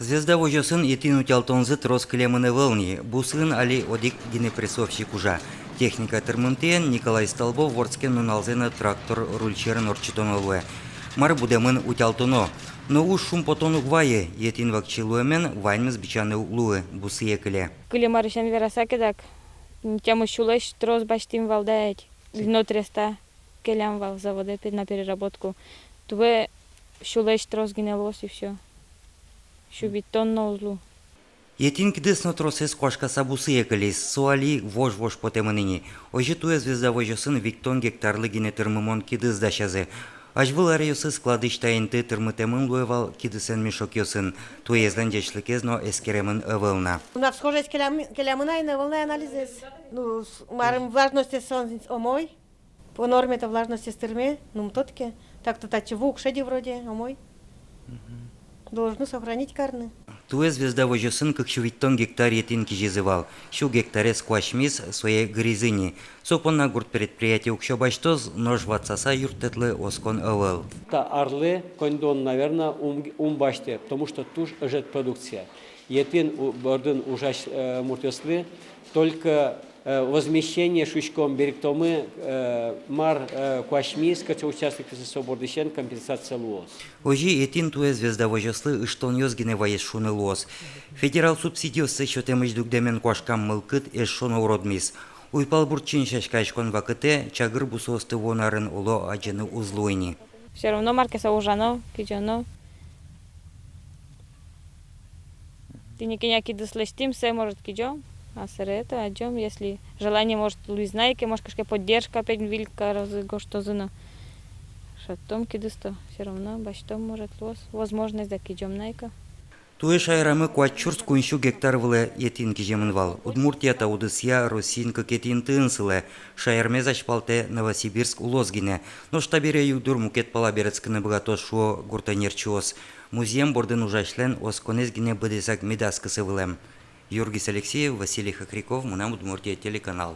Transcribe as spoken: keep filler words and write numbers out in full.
«Звезда» возёсын етӥн утялтонзы трос кылемын ӧвӧл ни. Бусыын али одӥг гинэ прессовщик ужа. Техника тырмымтэен Николай Столбов вордскем нуналзэ но трактор руль сьӧрын ортчытоно луэ. Мар будэмын, утялтоно. Но уж шумпотон уг вайы, етӥн вакчи луэмен ваньмыз бичаны уг луы, бусые кыле. Кылем арысен вераса ке дак, тямыс сюлэсь трос басьтӥм вал, да ведь. Льнотреста келям вал заводэ пе-, на переработку. Туэ сюлэсь трос гинэ луоз и всё. Сю витьтон но уз лу. Етӥн кидыс но тросэз куашкаса бусые кылиз, со али вож-вож потэмын ини. Озьы туэ «Звезда» возёсын витьтон гектарлы гинэ тырмымон кидыс дасязы. Азьвыл аръёсы складысь та инты тырмытэмын луэ вал кидысэн мешокъёсын. Туэезлэн ӟечлыкез но эскеремын ӧвӧл на. На всхожесть келям-, келямын ай но ӧвӧл на анализэз. Ну, с-, марым, влажностез со умой. По норме-то влажностез тырме, ну, м, тотке. Так-то татчы ву уг шеды вроде, умой. Должны сохранить карны. Туэ «Звезда» возёсын кык сю витьтон гектар етӥн кизизы вал. Сю гектарез куасьмиз, сое гыризы ни. Со понна гурт предприятие уксё басьтоз, нош ватсаса юрттэтлы оскон ӧвӧл. Та арлы коньдон, наверно, ум, ум басьтэ, потому что туж ӧжыт продукция. Етӥн у-, бордын ужась, э, муртъёслы только, э, возмещение шуиськом берыктомы, э, мар, э, куасьмиз, кыӵе участокъёсыз, со бордысен компенсация луоз. Озьы етӥн туэ «Звезда» возёслы ыштонъёс гинэ ваиз шуыны луоз. Федерал субсидиоссэ сётэмысь дугдэмен куашкам мылкыд эшшо но уродмиз. Уйпал буртчин сяськаяськон вакытэ чагыр бусыосты вуон арын оло адӟыны уз луы ни. Всё равно мар ке со ужано, кизёно. Тӥни кӧня кидыс лэсьтӥм, сое, может, кизём, а сэре это адӟом, если желание, может, луиз на ик, может, кыӵе ке поддержка пе-, выль карозы, гожтозы но. Шедьтом кидыс-то, всё равно басьтом, может, луоз возможность, да кизём на ик. Туэ шаерамы куать сюрс куинь сю гектар вылэ етӥн киземын вал. Удмуртия та удысъя Россиын кыкетӥ интыын сылэ. Шаермес азьпалтэ Новосибирск улос гинэ. Нош табере югдур мукет пала берытскыны быгатоз, шуо гурт ӧнерчиос. Музъем бордын ужасьлэн осконэз гинэ быдэсак медаз кысы вылэм. Юргис Алексеев, Василий Хохряков, «Мынам Удмуртие» телеканал.